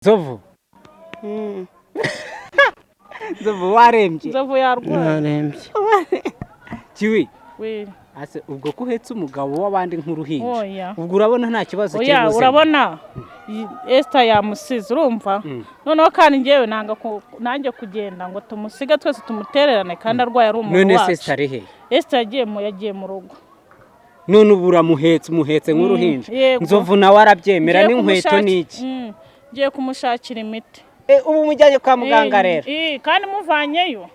Nzovu, Nzovu, warembye? Nzovu yarwaye. Narembye. Kiwi. We. Ase ubwo ko uhetse umugabo w'abandi nk'uruhinja, Oya. ubwo urabona nta kibazo Oya. cy'ubuzima? Urabona Esther yamusize, urumva? Noneho kandi njyewe nanga nanjye kugenda ngo tumusige twese tumutererane kandi arwaye ari umuntu None se wacu. Esther ari he? Esther yagiye mu rugo. None ubu uramuhetse, umuhetse nk'uruhinja. Yego. Nzovu nawe arabyemera? Ngiye N'inkweto n'iki? Ngiye kumushakira imiti. Ubu umujyanye kwa muganga rero? Kandi muvanyeyo.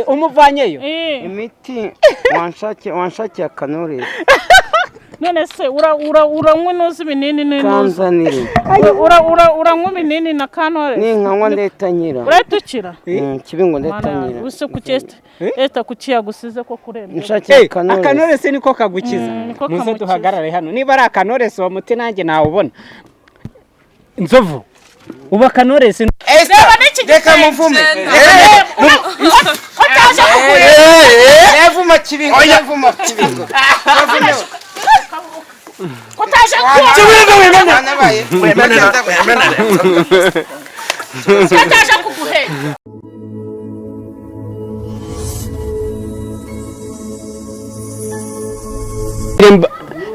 Umuvanyeyo? Imiti wanshakiye akanurire. None se uranywa inuzi ibinini n'inuzi? Kanzanire. Uranywa ibinini na kantore? Ninkanywa ndahita nkira. Urahita ukira? Kibingo, ndahita nkira. Use kuki Esther, kuki yagusize ko kurembye? Nshakiye akanurire. Akanoresi niko kagukiza? Niko Muze kamukiza. duhagarare hano. Niba ari akanoresi, uwo muti nanjye nawubona. Nzovu, ubu akanoresi? Reba n'iki Reka gitenge. muvume. Ko utaje kugura? Yavuma Kibingo, yavuma Kibingo. Ko utaje kugura? Wanabaye. Ko utaje kuguheka?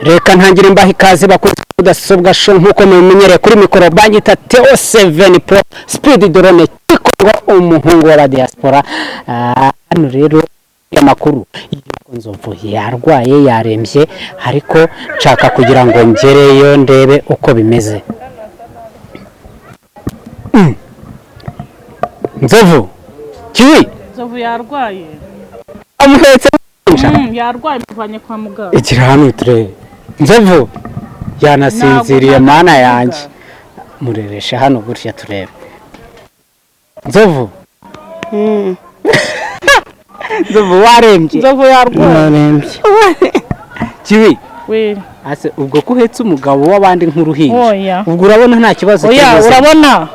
Reka ntangire mbaha ikaze bakunze mudasobwa show. Nk'uko mubimenyereye, kuri mikoro banyita Teo 7 Pro Speed Drone Kikongo, umuhungu wa diaspora. Hano rero amakuru y'uko Nzovu yarwaye, yarembye, ariko nshaka kugira ngo ngereyo ndebe uko bimeze. Nzovu, Kiwi. Nzovu yarwaye. Amuhetse. Yarwaye, muvanye kwa muganga. Igira hano turebe Nzovu yanasinziriye. Ntabwo Mana ntabwo yanjye, murebesha hano gutya turebe Nzovu. Nzovu, warembye? Nzovu yarwaye. Narembye. Kiwi. We. Ase ubwo ko uhetse umugabo w'abandi nk'uruhinja, Oya. ubwo urabona nta kibazo Oya. cy'ubuzima? Urabona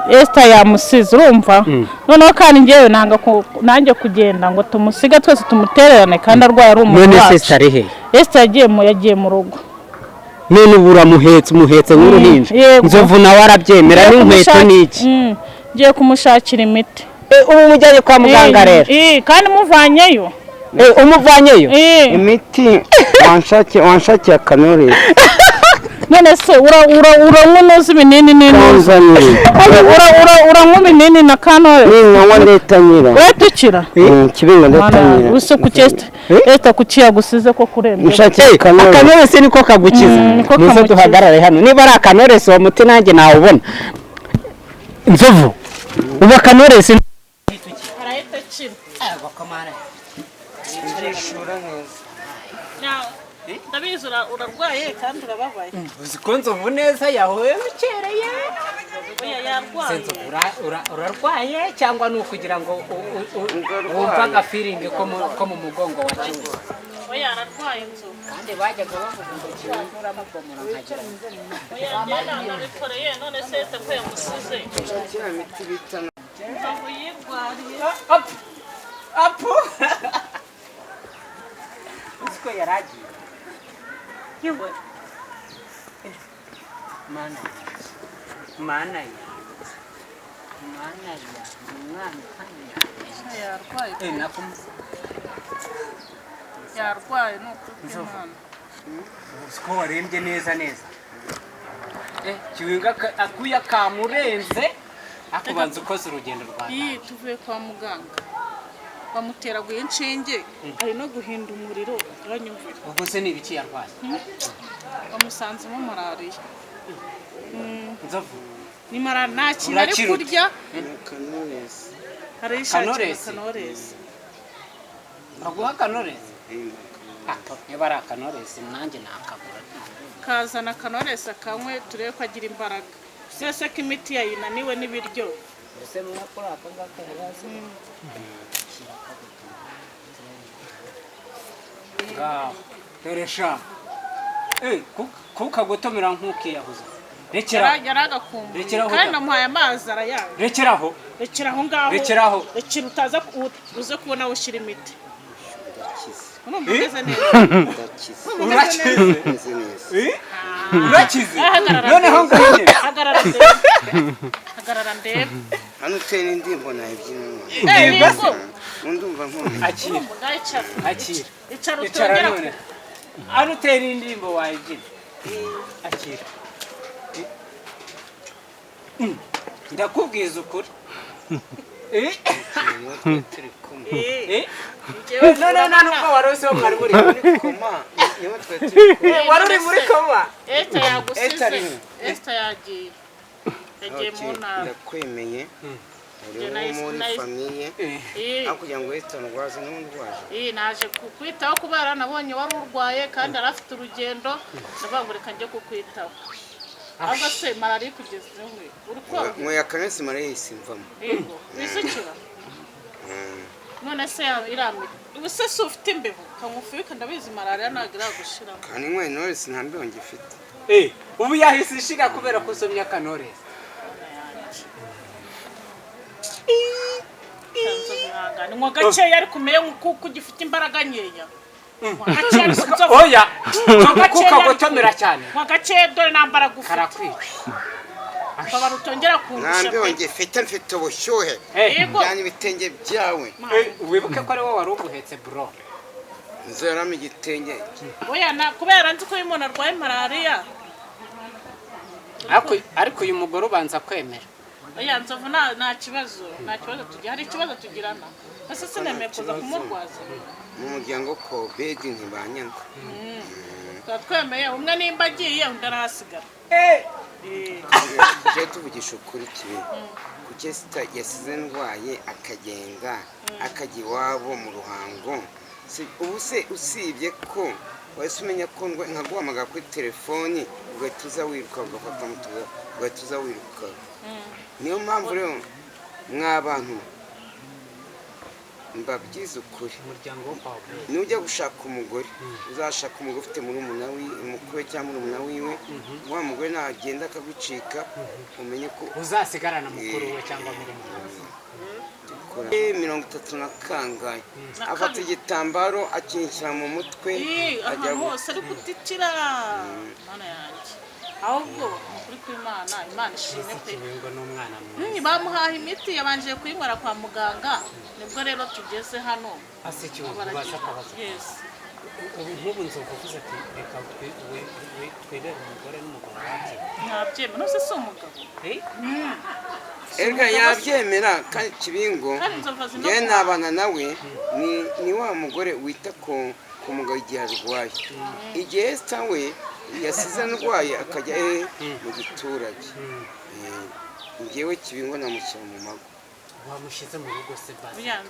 Esther yamusize, urumva? Noneho kandi njyewe nanga nanjye kugenda ngo tumusige twese tumutererane kandi arwaye ari umuntu None se wacu. Esther ari he? Esther yagiye mu rugo. None ubu uramuhetse, umuhetse nk'uruhinja. Yego. Nzovu nawe arabyemera? Ngiye N'inkweto n'iki? Ngiye kumushakira imiti. Ubu umujyanye kwa muganga rero? Kandi muvanyeyo. Umuvanyeyo? Imiti wanshakiye akanurire. None se uranywa inuzi ibinini n'inuzi? Kanzanire. Uranywa ibinini na kantore? Ninkanywa ndahita nkira. Urahita ukira? Kibingo, ndahita nkira. Use kuki Esther, kuki yagusize ko kurembye? Nshakiye akanurire. Akanoresi niko kagukiza? Niko Muze kamukiza. duhagarare hano. Niba ari akanoresi, uwo muti nanjye nawubona. Nzovu, ubu akanoresi? Arahita akira. Ndishura neza. Ndabizi urarwaye kandi urababaye. Uzi ko Nzovu neza yahuye bukereye? Oya, yarwaye. Nzovu, urarwaye cyangwa ni ukugira ngo wumve agafeeling ko mu mugongo wa Kiwi? Oya, ararwaye Nzovu. Kandi bajyaga bavuga ngo Kiwi uramubomora nkagira ngo Oya, njye nabikoreye. None se Esther ko yamusize? Nshakira imiti bita Nzovu yirwariye. Apu apu, uzi ko yari agiye? Yewe Mana yanjye, Mana yanjye, Mana yanjye, umwana Yarwaye. Nako. Yarwaye, ni ukuri kw'Imana. Uzi ko warembye neza neza? Kiwinga akuya kamurenze, akubanza ukoze urugendo rwa Iyi tuvuye kwa muganga, bamuteraguye inshinge, ari no guhinda umuriro, uranyumvira? Ubwo se ni ibiki yarwaye? Bamusanzemo malariya. Nzovu. Ni malariya, nta kintu ari Urakira ute? kurya. Kanuresi. Arayishakira. Kanoresi? Kanoresi. Baguha kanoresi? Ato, niba ari akanoresi nanjye nakagura. Kazana kanoresi akanywe turebe ko agira imbaraga. Sese ko imiti yayinaniwe n'ibiryo. Ese mwakora aka ngaka hasi? Ngaho dore sha, kukagotomera nk'ukiyahuza, rekera. Yari agakumbuye. Rekeraho Kandi da. namuhaye amazi arayanga. Rekeraho. Rekera aho ngaho. Rekeraho. Rekera, utaza uze kubona aho ushyira imiti. Urakize. Urumva umeze neza? Ndakize. Urakize? Meze neza. Eh? Urakize? Hagarara. Noneho ngwino. Hagarara ndebe, hagarara ndebe. Hano uteye n'indirimbo nayibyina none. Eh, yego. Ndumva nkomeye. Akira. Urumva, ngaho icara. Akira. Icara. Icara. Utongera. None hano utera indirimbo wayibyina. Akira. Ndakubwiza ukuri. Eh? Niwe twari turi kumwe. Eh, Eh? njyewe None nta nubwo wari uzi wo mwari muri Muri koma, niwe twari turi kumwe. Eh, wari uri muri koma. Esther yagusize. Esther ari he? Esther yagiye mu Okay, ntara. ndakwemeye, uri Njye wo muri famille. Eh. Eh, Aho kugira ngo wese ndwaze n'undwaje. Eh, naje kukwitaho kubera nabonye wari urwaye kandi yari afite urugendo, ndavuga ngo reka njye kukwitaho. Ahubwo se malariya ikugezeho, uri koga? Nyweye akanesi, mariya yahise imvamo. Yego, wisukira. None se iramira ubu se si ufite imbeho kangufubika? Ndabizi malariya ntabwo iragushiramo. Kandi nyweye Knowless, nta mbeho ngifite. Eh, ubu yahise ishira kubera ko usomye akanores. Nzo mwihangane, nywa gakeya ariko umere nk'uko ugifite imbaraga nkeya. Nywa gakeya ariko nzovu. Oya, Nywa gakeya kuko ariko- gotomera cyane. Nywa gakeya, dore nta mbaraga ufite. Karakwica. Babara utongera Nta kundusha mbeho pe. ngifite, mfite ubushyuhe. Eh, Yego. Jyana ibitenge byawe. eh, wibuke ko ari wowe wari uguhetse, bro. Nzoramo igitenge. Oya, na kubera nzi ko iyo umuntu arwaye malariya. Ariko uyu mugore ubanza kwemera. Oya Nzovu, nta kibazo tugira, hari ikibazo tugirana ese? Sinemeye kuza kumurwaza. Mu muryango kobedi ntibanyanga. Tuba twemeye umwe, nimba agiye undi arahasigara. Tujye tuvugisha ukuri kibi. Kuki Esther yasize ndwaye akagenda akajya iwabo mu Ruhango? Ubu se usibye ko wahise umenya ko nkaguhamagara kuri telefoni ugahita uza wiruka, ugafata moto ugahita uza wiruka? Niyo mpamvu rero mwa bantu mbabwiza ukuri. Umuryango wo kwa Obedi. Nujya gushaka umugore, uzashaka umugore ufite murumuna mukuru we cyangwa murumuna wiwe. Wa mugore nagenda akagucika, umenye ko uzasigarana mukuru we cyangwa murumuna we. Dukora 30 na kangahe, Na afata kabiri. igitambaro akinshyira mu mutwe, Ih, ajya ahantu hose ari gutitira. Mana yanjye, ahubwo ni ukuri kw'Imana, Imana ishimwe pe. Kibingo n'umwana mwiza. Bamuhaye imiti, yabanje kuyinywera kwa muganga, nibwo rero tugeze hano. Ase ikibazo Baragira. ubaza akabazo. Yes. Ubu nk'ubu Nzovu uvuze ati reka twibere umugore n'umugabo wabyina. Ntabyemera, none se si umugabo? Eh? Erega yabyemera kandi Kibingo. Kandi Nzovu azi no Njyewe kubaha. nabana nawe, ni wa mugore wita ku mugabo igihe arwaye. Igihe Esther we yasize ndwaye akajya mu giturage. Njyewe Kibingo namushyira mu mago. Wamushyize mu rugo se basi? Oya,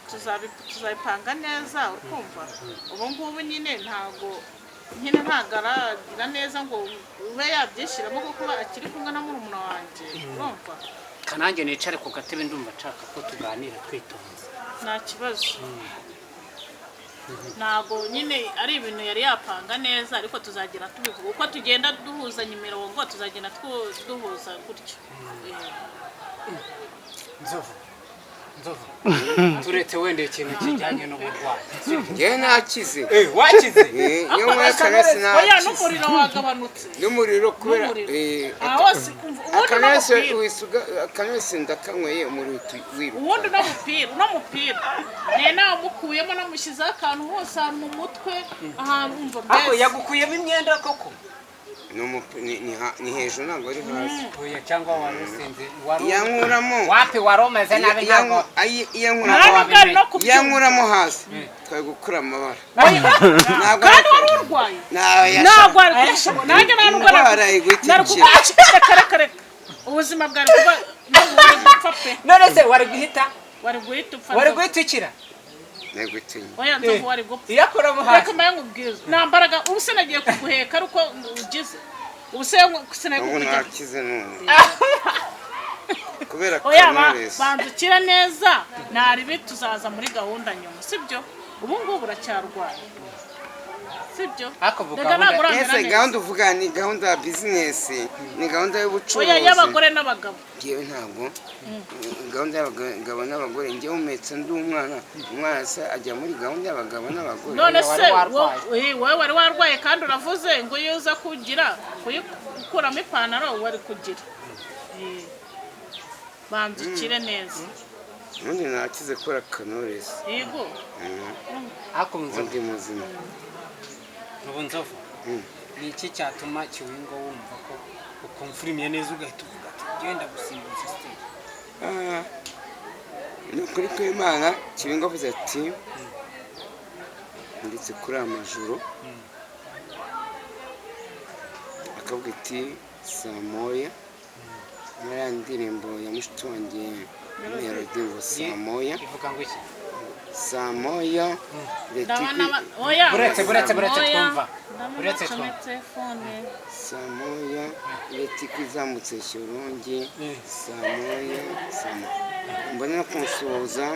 tuzabipanga neza, ukumva ubu ngubu nyine ntabwo nyine ntabwo aragira neza ngo ube yabyishyiramo kuko akiri kumwe na murumuna wanjye, urumva. Kanange nicare ku gatebe, ndumva nshaka ko tuganira twitonze. Nta kibazo, ntabwo nyine ari ibintu yari yapanga neza, ariko tuzagenda tubivuga uko tugenda duhuzanya imirongo, tuzagenda duhuza gutyo. Nzovu, Nzovu, turetse wenda ikintu kijyanye n'uburwayi. Njyewe nakize. Eh, wakize? Iyo nyweye akanesi Oya, nakize. n'umuriro wagabanutse. N'umuriro kubera N'umuriro. Aha hose umva, ubundi akanesi n'umupira wisuga akanesi ndakanyweye, umuriro uhita wiruka. Ubundi uno mupira niyo nawumukuyemo, namushyizeho akantu hose, ahantu mu mutwe, ahantu umva Ako mbese. yagukuyemo imyenda koko? Ni hejuru, ntabwo ari hasi. Oya, cyangwa wari usinze wari Yankuramo. Wapi, wari umeze nabi ntabwo. Nta nubwo ari no Iyo kubyumva. nkuramo hasi twari gukura amabara. Ntabwo Kandi wari urwaye. Ntawe. Ntabwo wari kubishobora, nanjye nta nubwo Indwara iguhita nari ikira. Reka, reka, reka, ubuzima bwari kuba wari gupfa pe. None se wari guhita Wari guhita upfa. Wari guhita ukira? Ntego itinya. Oya Nzovu, wari gupfa. Iyo akuramo hasi. Reka mbaye nkubwize, nta mbaraga. Ubu se nagiye kuguheka ari uko ugize? Ubu se sinagiye Ubu kukujya nakize none kubera Oya, Knowless. banza ukira neza, ntaribi tuzaza muri gahunda nyuma, sibyo? Ubu ngubu uracyarwaye, sibyo? Sibyo? Ariko ubu Reka, gahunda- ntabwo uramera Ese neza. gahunda uvuga ni gahunda ya bizinesi, ni gahunda Oya, y'ubucuruzi? y'abagore n'abagabo. Ngewe ntabwo gahunda y'abagabo n'abagore, ngewe umetse ndi umwana, umwana se ajya muri gahunda y'abagabo n'abagore? None Wari se warwaye. Wowe wari warwaye, kandi uravuze ngo iyo uza kugira kuyikuramo ipantaro wari kugira. Banza ukire neza. Ubundi nakize kubera Knowless. Yego. Ariko ubu Nzovu, Ubundi muzima. Ubu Nzovu, ni iki cyatuma Kiwingo wumva ko ukomfirimiye neza, ugahita uvuga ati genda gusimbuza stage? Ah, ni ukuri kw'Imana, Kibingo avuze ati ndetse kuri aya majoro, akavuga ati saa moya, muri ya ndirimbo ya mushiki wanjye Melody ngo saa moya. Ivuga ngo iki? Saa moya leta Ndabona oya. Buretse, buretse, buretse. Oya. Twumva. Ndabona Buretse twumva. bacometse phone. Saa moya leta izamutse Shyorongi, saa moya, saa moya. Mbonera kumusuhuza,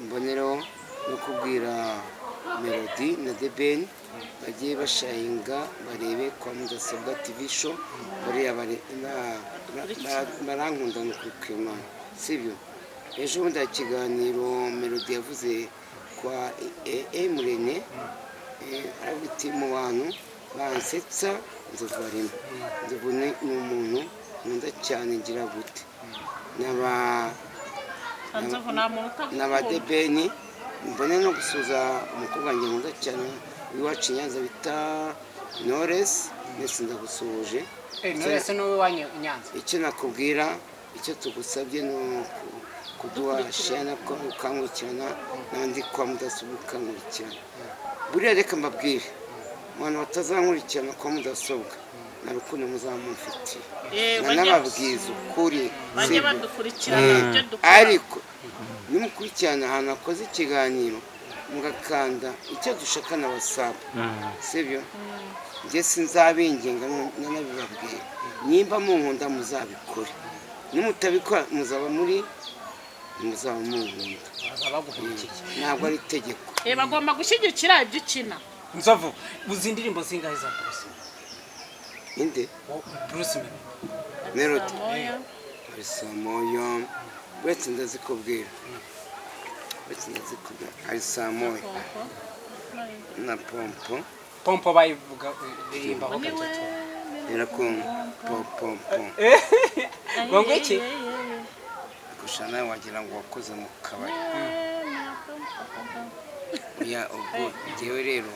mboneraho no kubwira Melody na The Ben bagiye bashahinga barebe kwa Mudasobwa TV Show. Bariya barankunda, ni ukuri kw'Imana, sibyo? Ejo bundi hari ikiganiro Melody yavuze kwa Emurene, aravuga ati mu bantu bansetsa Nzovu arimo. Nzovu ni umuntu nkunda cyane, ngira gute, n'aba Nzovu nta muntu utagukunda. N'aba The Ben. Mbone no gusuhuza umukobwa wanjye nkunda cyane w'iwacu i Nyanza bita Knowless. Mwese ndagusuhuje. Knowless ni uw'iwanyu i Nyanza? Icyo nakubwira, icyo tugusabye ni kuduha share, nabwo ukankurikirana, n'andi kwa mudasobwa ukankurikirana. Buriya reka mbabwire, abantu batazankurikirana kwa mudasobwa, nta rukundo muzaba mumfitiye. Nanababwiza ukuri, Bajye sibyo? badukurikirana ibyo dukora. Ariko nimukurikirana ahantu hakoze ikiganiro, mugakanda icyo dushaka na WhatsApp, sibyo? Njye sinzabinginga, nanabibabwira, nimba munkunda muzabikore, nimutabikora muzaba muri muzaba munkunda. Bazaba baguhemukiye. Ntabwo ari itegeko. Bagomba gushyigikira ibyo ukina. Nzovu, uzi indirimbo zingahe za Bruce? Inde? Bruce Melody. Melody? Moya. Hari saa moya, uretse ndazikubwira, uretse ndazikubwira, hari saa moya Pompo. na pompo. Pompo bayivuga, ririmbaho gatatu. Irakumva po po po. Ngo iki? Gusa nawe wagira ngo wakoze mu kabari. Oya, ubwo njyewe rero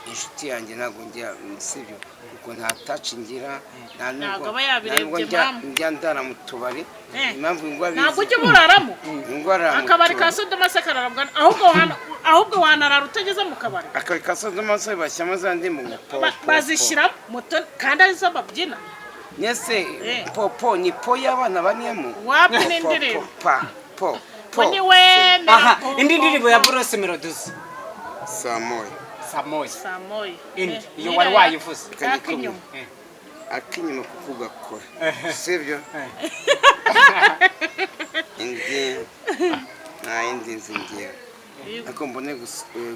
inshuti yanjye ntabwo njya, sibyo? Kuko nta taci ngira, nta nubwo Ntabwo aba yabirebye, nta nubwo njya mama. Njya ndara mu tubari. Impamvu ingwa Ntabwo ujya uburaramo. Ingwara mu Akabari ka tubari. Sodoma se kararabwa? Ahubwo wanarara utageze mu kabari. Akabari ka Sodoma se bashyiramo za ndimu ngo po po po? Bazishyiramo moto kandi arizo babyina. Nyese. Eh. Po po ni po y'abana baniyemo. Wapi Po, po, n'indirimbo. pa po po. Ngo ni wemera. Aha, indi ndirimbo ya Bruce Melody uzi? Saa moya. Saa moya. Saa moya. Indi iyo Nyira wari wayivuze. Ak'inyuma. Ak'inyuma kuko ugakora, sibyo? Indi nta yindi nzi ngewe, ariko mbone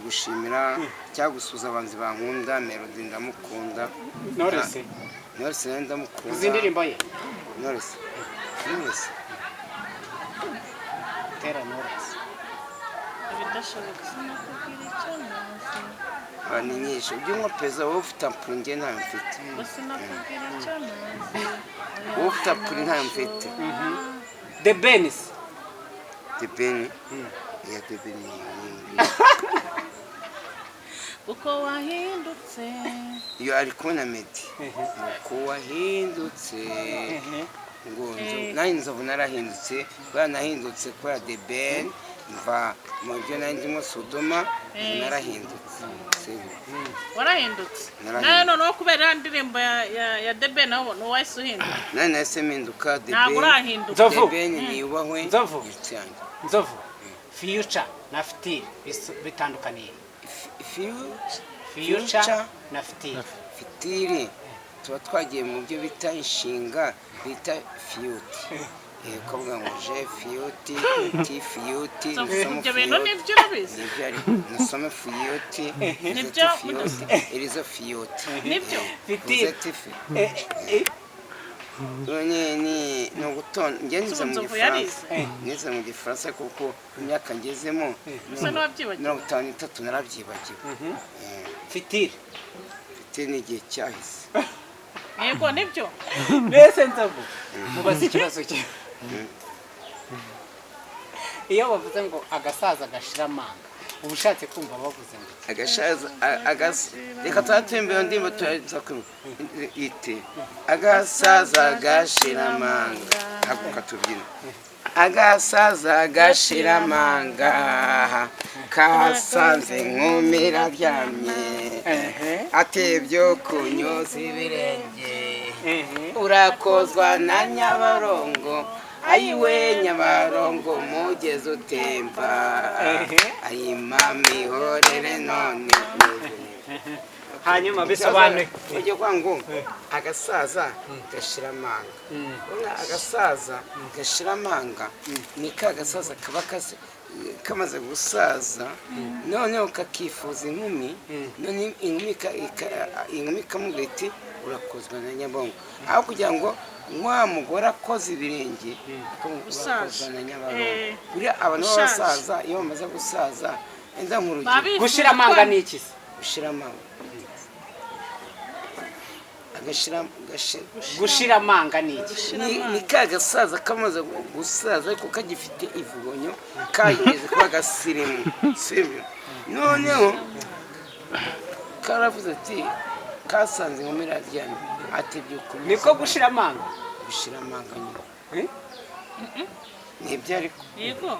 gushimira cyangwa gusuhuza abanzi bankunda. Melody ndamukunda. Knowless? Knowless nawe ndamukunda. Uzi indirimbo ye? Knowless, Knowless. Tera Knowless. Ibidashoboka sinakubwira icyo nazi. Ah, ni nyinshi. Ujye unywa peza wowe, ufite ampuri, njye ntayo mfite. Ngo sinakubwira icyo nazi. Wowe ufite ampuri, ntayo mfite. The Ben se? The Ben ya The Ben ni Uko wahindutse. Iyo ari kumwe na Meddy, uko wahindutse ngo nanjye Nzovu narahindutse, kubera nahindutse kubera The Ben, mva mu byo nari ndimo Sodoma, narahindutse, sibyo? Warahindutse. Narahindutse. Nawe noneho kubera ya ndirimbo ya The Ben, nawe ntiwahise uhinduka? Nanjye nahise mpinduka The Ntabwo Ben. urahinduka. Nzovu. The Ben niyubahwe. Nzovu. Inshuti yanjye. Nzovu, future na future bitandukaniye? Future. Future na future. Future tuba twagiye mu byo bita inshinga bita fiyuti. Ukavuga ngo je fiyuti ti fiyuti nusome. Ibyo bintu Fiyuti nibyo urabizi? Nibyo, ariko nusome fiyuti. Nibyo. Fiyuti irizo fiyuti. Nibyo. Fitiri. Uzeti fi ni ugutonda. Njye nize mu Nzovu Gifaransa. Yarize? Nize mu Gifaransa kuko imyaka ngezemo Usa n'uwabyibagiwe. 53 narabyibagiwe. Fitiri. Mfite n'igihe cyahise. Yego, nibyo. Mbese Nzovu, mubaze ikibazo cye. Iyo bavuze ngo agasaza gashira amanga, uba ushatse kumva bavuze ngo iki? Agashaza reka tuhatembe iyo ndimbo tuza ite agasaza gashira amanga, haguka tubyina agasaza gashira amanga kasanze inkumi iraryamye atebyo kunyoza ibirenge urakozwa na Nyabarongo, ayiwe Nyabarongo mugezi utemba, ayimami ihorere none. Hanyuma bisobanuye? Ujya kuvuga ngo agasaza gashira amanga. Urabona agasaza gashira amanga ni ka gasaza kaba kamaze gusaza, noneho kakifuza inkumi, none inkumi inkumi ikamubwira iti urakozwa na Nyabarongo, aho kugira ngo wa mugore akoze ibirenge akamubwira Ushaje. urakozwa na Nyabarongo. Buriya abantu Ushaje. b'abasaza iyo bamaze gusaza, enda nk'urugero. Baba bifuza Gushira amanga ni iki se? Gushira amanga, agashira Gushira amanga ni iki? Ni ka gasaza kamaze gusaza ariko kagifite ivugonyo, kageze kuba agasirimu, sibyo? Noneho karavuze ati kasanze inkumi iraryamye ati byukuri. Niko gushira amanga? Gushira amanga nyine. Eh? Nibyo ariko. Yego.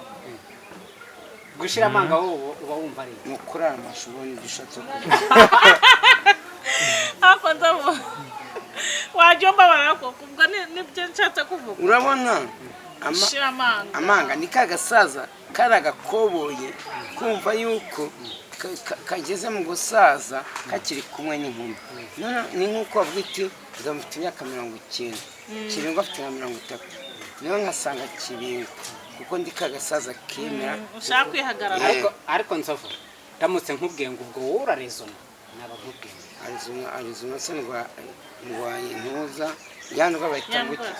Gushira amanga wowe uba wumva ari iki? Ni ukurara amashu, ubonye ibyo ushatse kuvuga. Ariko Nzovu, wajya umbabara koko, ubwo nibyo nshatse kuvuga. Urabona Gushira amanga. Amanga ni ka gasaza kari agakoboye kumva yuko kageze mu gusaza kakiri kumwe n'inkumi. None ni nk'uko bavuga iti nzaba mfite imyaka 90, Kiringo afite nka 30, niyo nkasanga Kibingo kuko ndi ka gasaza kemera. Ushaka kwihagarara. Ariko Nzovu, ndamutse nkubwiye ngo ubwo wowe urarezona, naba nkubwiye ngo Arizona, Arizona se ndwaye intuza yandwa bahita Ya gucya ndwara.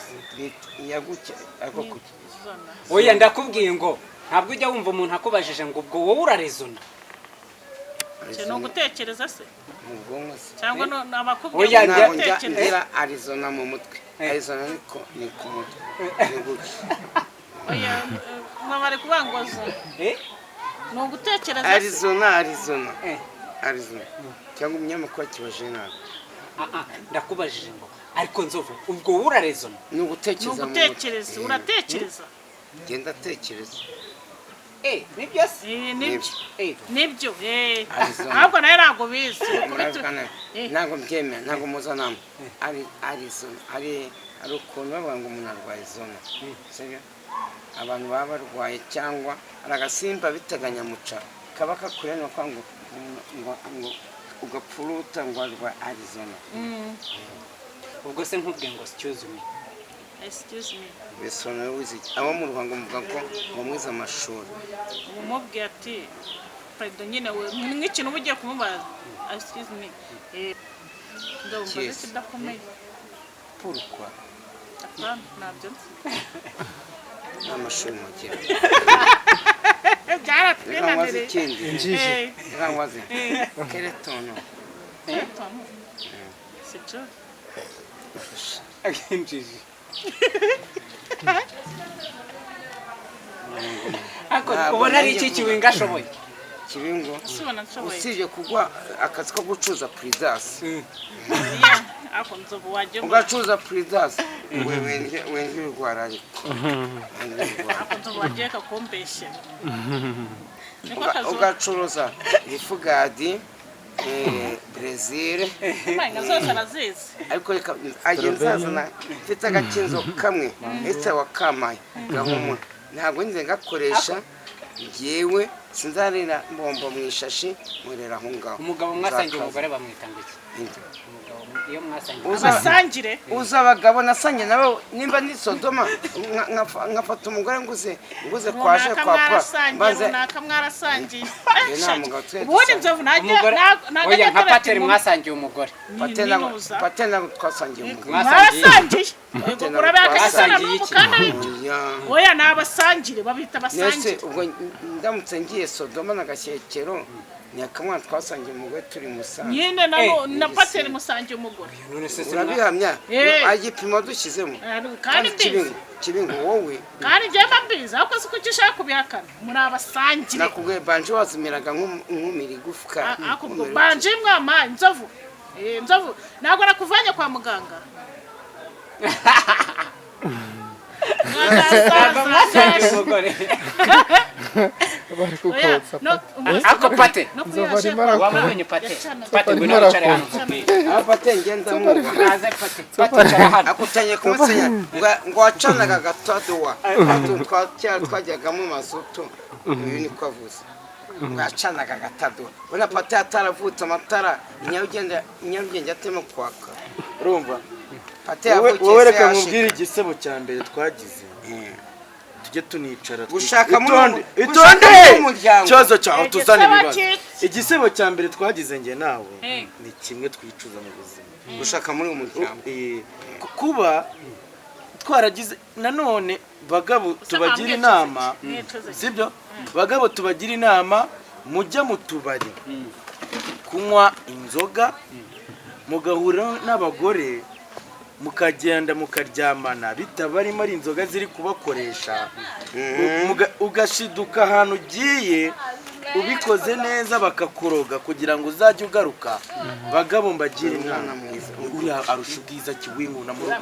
Yagucya ariko kuki? Zona. Oya, ndakubwiye ngo ntabwo ujya wumva umuntu akubajije ngo ubwo wowe urarezona. Ni ugutekereza se? Mu bwonko se? Cyangwa abakubwiye Oya, ngo Ntabwo njya utekereze? ngira Arizona mu mutwe. Arizona ni ku mutwe, ni gutya. Oya, bari kuvuga ngo zona. Eh? Ni ugutekereza se? Arizona, Arizona. Eh. Arizona cyangwa umunyamakuru akibaje nabi. Ah, ah, ndakubajije ngo ariko Nzovu, ubwo wowe urarezona? Ni Ni ugutekereza mu mutwe. ugutekereza, uratekereza. Genda atekereza. Eh, nibyo se? Nibyo. Eh. Nibyo. Arizona. Ahubwo nawe ntabwo bizi. Muravugana. Ntabwo mbyemera, ntabwo muzanamo ari Arizona, ari ukuntu bavuga ngo umuntu arwaye zona, sibyo? Abantu baba barwaye cyangwa hari agasimba bitaga nyamuca kaba kakuriye, ni ukuvuga ngo ugapfuruta ngo arwaye Arizona. Ubwo se nkubwiye ngo excuse me? Excuse me. Bisobanura wize iki? Abo mu Ruhango muvuga ko ngo mwize amashuri. Umubwiye ati perezida nyine we ni nk'ikintu uba ugiye kumubaza, excuse me, ndumva Yes. kidakomeye. Pourquoi? Apana, ntabyo nzi. Nta mashuri mugira. Reka nkubaze Byaratwinaniriye. ikindi. Eh, Reka nkubaze keretono. Tom. Sibyo. Injiji. Ariko Ntabwo ubona ari nanjye iki kuvuga. Kiwinga ashoboye? Kibingo? Usibona nshoboye? Usibye kugwa akazi ko gucuruza puridasi. Yeah, ariko Nzovu wajya Ugacuruza puridasi wenge urwara, ariko wenge urwara. Ariko Nzovu wagiye kakumbeshya, niko kazi. Ugacuruza ifugadi, Brezil. Impanga zose arazizi. Ariko reka agenda azana mfite agakinzo kamwe ese wakamaye gahumura, ntabwo nze ngakoresha njyewe, sinzarira mbombo mu ishashi nkorera aho ngaho. Umugabo mwasangiye Nzakaza. umugore bamwita ngo iki? Inde? Umugabo Iyo mwasangiye. Abasangire. Uzi abagabo nasangiye nabo, nimba ni Sodoma, nkafata umugore nguze kwaje Runaka kwa pa mwarasangiye. Maze Runaka mwarasangiye. Iyo nta mugabo twari Ubundi dusangiye. Nzovu ntajya Umugore. ntajya Oya, nka atereta Pateri inkumi. mwasangiye umugore. Ninuza. Pate ntabwo twasangiye umugore. Mwasangiye. Mwarasangiye. Pateri Urabihakana Mwasangiye n'ubu iki? kandi ari byo. Oya. Oya, ni abasangire babita Nese abasangire. ubwo ndamutse ngiye Sodoma na Gashyekero, ni akamwana twasangiye umugore turi Musanze. Nyine na Eh, na Pateri musangiye umugore. None se se Urabihamya? Eh. Igipimo dushyizemo. Kandi mbizi. Kibingo, Kibingo, wowe. Kandi njyewe mba mbizi, ariko si kuki ushaka kubihakana? Muri abasangire. Nakubwiye banje wazimiraga nk'umira igufwa. Ariko ubwo banje mwama Nzovu. Eh, Nzovu, ntabwo nakuvanye kwa muganga. Ntabwo mwasangiye umugore. Bari kukotsa. Ako Pate. Wamubonye Pate? Pate, ngwino wicare hano nkubwire. Apate ngenda mwubaha. Naze Pate. Pate, icara hano. Akutanye kumusenya ngo wacanaga agatadowa twa kera twajyagamo mazutu. Uyu niko avuze ngo yacanaga agatadowa. Ubona Pate ataravutse, amatara i Nyarugenge atema kwaka. Urumva? Pate Wowe yavukiye wowe se reka yashika. nkubwire igisebo cya mbere twagize, tujye tunicara Gushaka muri itonde. Gushaka Itonde. muri umuryango. Ikibazo cyawe tuzana Igisebo ibibazo. cy'iki? Igisebo cya mbere twagize njye nawe Eh. ni kimwe twicuza mu buzima. Gushaka muri uwo muryango. Kuba twaragize nanone, bagabo tubagira inama, Mwicuze iki? sibyo? Bagabo tubagira inama, mujya mu tubari kunywa inzoga, mugahura n'abagore, mukagenda mukaryamana bitabarimo ari inzoga ziri kubakoresha. Ugashiduka ahantu ugiye ubikoze neza bakakuroga kugira ngo uzajye ugaruka. Bagabo mbagira inama, uriya arusha ubwiza Kiwingu na mukuru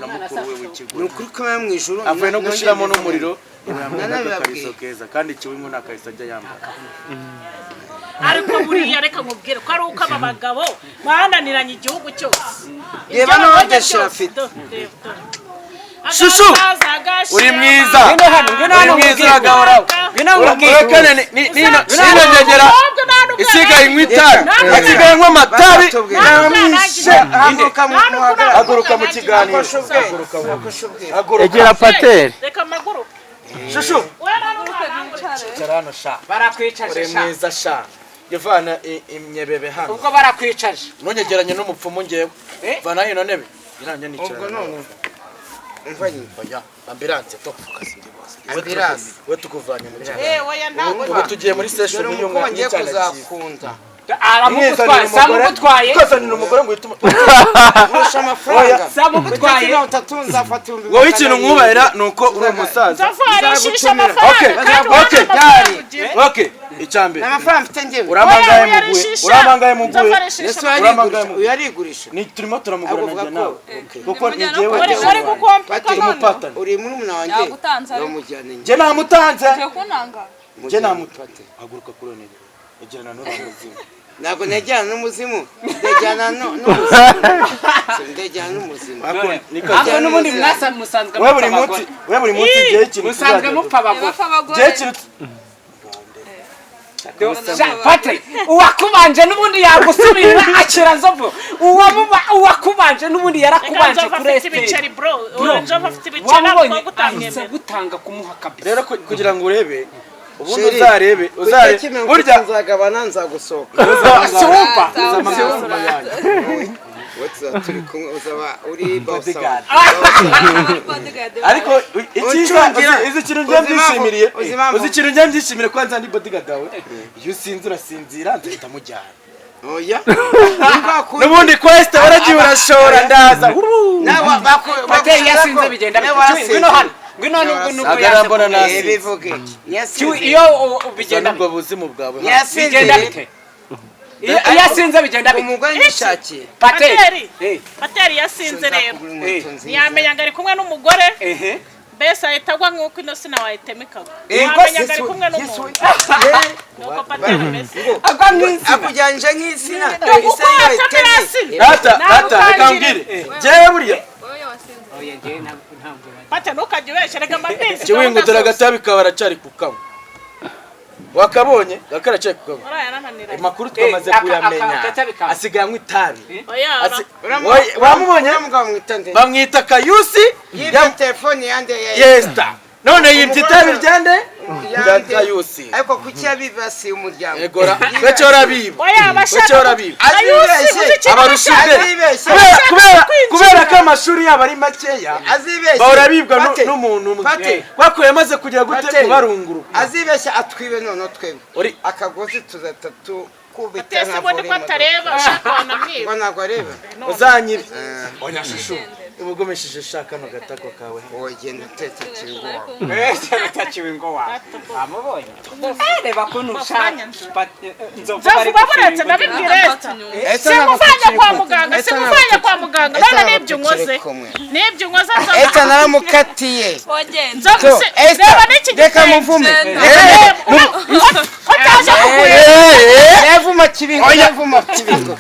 we Ni w'ikigo. ukuri ko mu ijuru Avuye no gushiramo n'umuriro, yambaye Nanabibabwiye. n'agakariso keza, kandi Kiwingu nta kariso ajya yambara. Ariko buriya reka nkubwire ko ari uko aba bagabo bananiranye igihugu cyose. Reba Ibyo n'aho babonye Gashira byose, afite. Reba, dore. Shushu, Agasaza, agashira, uri mwiza. Ngwino hano, ngwino hano Uri mwiza. nkubwire. Uragahoraho. Ngwino nkubwire. Urakane nino nyegera Umukobwa nta n'ubwo isigaye inywa itabi, Nta n'ubwo asigaye anywa amatabi. Batubwira. Namwishe. Haguruka Nta n'ubwo muhagarare. Haguruka mu kiganiro. Akosha ubwenge. Haguruka. Akosha ubwenge. Haguruka. Egera Pateri. Reka amaguruka. Shushu, We nta n'ubwo arangurutse. icara hano sha. Barakwicaje Uri sha. mwiza sha, jya imyebebe hano. Ubwo barakwicaje. Ntunyegeranye n'umupfumu ngewe. Eh? Vana hino ntebe iranjye nicara. Ubwo none umva nyine. Oya, ambulance to. Ambulance. We tukuvanye mu kiganiro. Eh, oya, ntabwo. Ubu tugiye muri session Dore y'umwana umukobwa ngiye n'icyana cyiza. kuzakunda. Aramugutwaye, samugutwaye. Ukazanira umugore ngo uhite Nkurusha amafaranga. Samugutwaye. Mirongo itatu nzafata ibihumbi Wowe ikintu magana nkwubahira arindwi. ni uko uri umusaza. Nzovu arishisha Nzagutumira. amafaranga Okay, kandi wowe okay. nta mafaranga ugira. Okay, icya mbere. Nta mafaranga mfite njyewe. Uramangaye Oya, muguye? uyarishisha. Uramangaye muguye? Nzovu arishisha Yesu amafaranga. Uramangaye yarigurisha. muguye? Uyu yarigurisha. Ni turimo turamugura Ahubwo nanjye uvuga nawe ko- okay. kuko ni njyewe. Uri uri gukompika Pate, none. Umupatana. Uri murumuna wanjye. Yagutanze ariko. Bamujyane njye. Njye namutanze. Ugiye kuntanga? Njye namutanze. Pate. Haguruka kuri iyo ntebe, egerana n'uriya muzimu. Ntabwo nejyana n'umuzimu, ndejyana n'umuzimu. Ndejyana n'umuzimu. Ariko niko Ahubwo n'ubundi mwasa musanzwe we buri mupfa munsi abagore. we buri munsi ngewe ikintu Musanzwe tuzajya mupfa abagore. Bapfa abagore. ngewe ikintu Sha, Pate, uwakubanje n'ubundi yagusubira akira Nzovu. Uwakubanje n'ubundi Reka yarakubanje Nzovu kuri afite Esiteri. ibiceri bro. Bro, Nzovu afite ibiceri wamubonye ntabwo ahise gutamwemera. gutanga kumuha kabisa. Rero kugira ngo urebe ubundi Sheri, uzarebe ku uzarebe itariki mirongo burya itatu nzagabana nzagusohoka. Si wumva? Uzama yanjye. Wowe tuzaba turi kumwe, uzaba uri Bodyguard. Bodyguard. Ariko icyiza Uncungira. uzi ikintu njye Uzi impamvu- mbyishimiriye? Uzi impamvu? Uzi ikintu njye mbyishimiriye? Ko nza ndi bodyguard wawe, iyo usinze urasinzira nzahita mujyana. Oya. N'ubundi quest waragiye urashora ndaza. Pate yasinze bigenda bite? Ngwino hano. Ngwino hano ubwo nubwo Ntabwo yanze arambona kumenya. nasinze. Bivuge. Kiwi, iyo Bigenda bigenda ubwo buzimu bwawe. bigenda bite? Iyo asinze bigenda bite? Umugore yishakiye. Pate. Pateri. Eh, Pateri yasinze rero. Nzakugura inkweto nziza. Ntiyamenya ngo ari kumwe n'umugore. ehe. Mbese ahita agwa nk'uko ino sina wayitema ikagwa. Eh, Ntiyamenya ngo ari Yesu, kumwe Yesu, n'umuntu. eh, Nuko Pateri ameze. Agwa nk'insina. Akujyanje nk'insina. Uko watamira sina. Rata rata, reka mbwire njyewe buriya. Wowe wasinze. Oya, njyewe ntabwo Pate ntukajye ubeshya reka mbabizi. Kiwingu, dore agatabi kawe aracari ku kanywa. Wakabonye gakaracaye kukabona. Uriya yarananiranye. Amakuru twamaze kuyamenya. Akatabi kawe. Asigaye anywa itabi. Oya. Wamubonye? Mugabo mwitande. Bamwita Kayusi. Yibye telefone yande ya Yesta. None yibye itabi ryande rya Yande. Kayusi. Ariko kuki yabibasiye umuryango? Egora kwece orabiba. Oya, abashaka Kwece orabiba. Kayusi, uzi ikintu Abarusha bashaka? ubwenge. Azibeshye. Kubera ko amashuri yabo ari makeya, Azibeshye. bahora bibwa Pate. n'umuntu umwe. Pate. Bakuye amaze kugira gute Pate. kubarunguruka. Azibeshye atwibe none twebwe. Uri Akagozi tuzahita tukubita. Atese ubundi ko atareba, ushaka wanamwiba. Ngo ntabwo areba. Uzanyibe. Onya shushu. Ubugomesheje shaka no gatako kawe. Wowe genda utetse kibigo. Utaciwe ngo wawe wamubonye. Reba kuntu ushaka Nzovu. Nzovu, baburetse ndabibwira Esther. Simuvanye kwa muganga, simuvanye kwa muganga. None n'ibyo unkoze, n'ibyo unkoze, Nzovu. Esther naramukatiye. Wagenda. Nzovu, Esther, reba n'iki reka gitenge. muvume. Reba, ko utaje kugura. Yavuma kibingo, yavuma kibingo.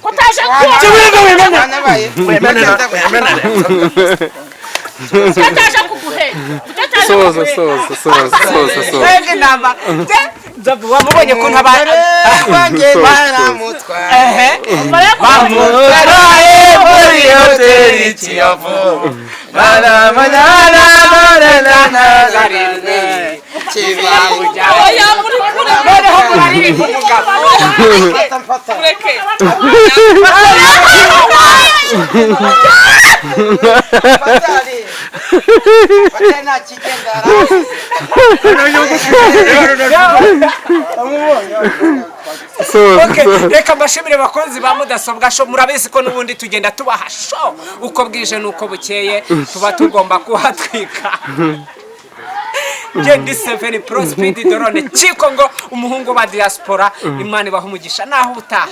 Ko utaje kugura. Kiwingo wimena. Wanabaye. Ko utaje kuguheka, ko utaje Soza, kuguheka. soza, soza, soza, soza. Mbega inama. Nzovu, wamubonye kuntu aba Wanjye baramutwaye. Bamutwaraye muri hoteli Kiyovu. Kibingo. Oya, muri kure. Noneho muraririmba umugabo. Mfata, mfata. Mureke. Fatari. Fatari nta kigenda Soza, Okay, soza. reka mbashimire bakunzi ba mudasobwa show. Murabizi ko n'ubundi tugenda tubaha show uko bwije n'uko bukeye, tuba tugomba kuhatwika. Gendi 7 Pro Speed Drone Chiko ngo umuhungu wa diaspora. Imana ibaha umugisha naho utaha.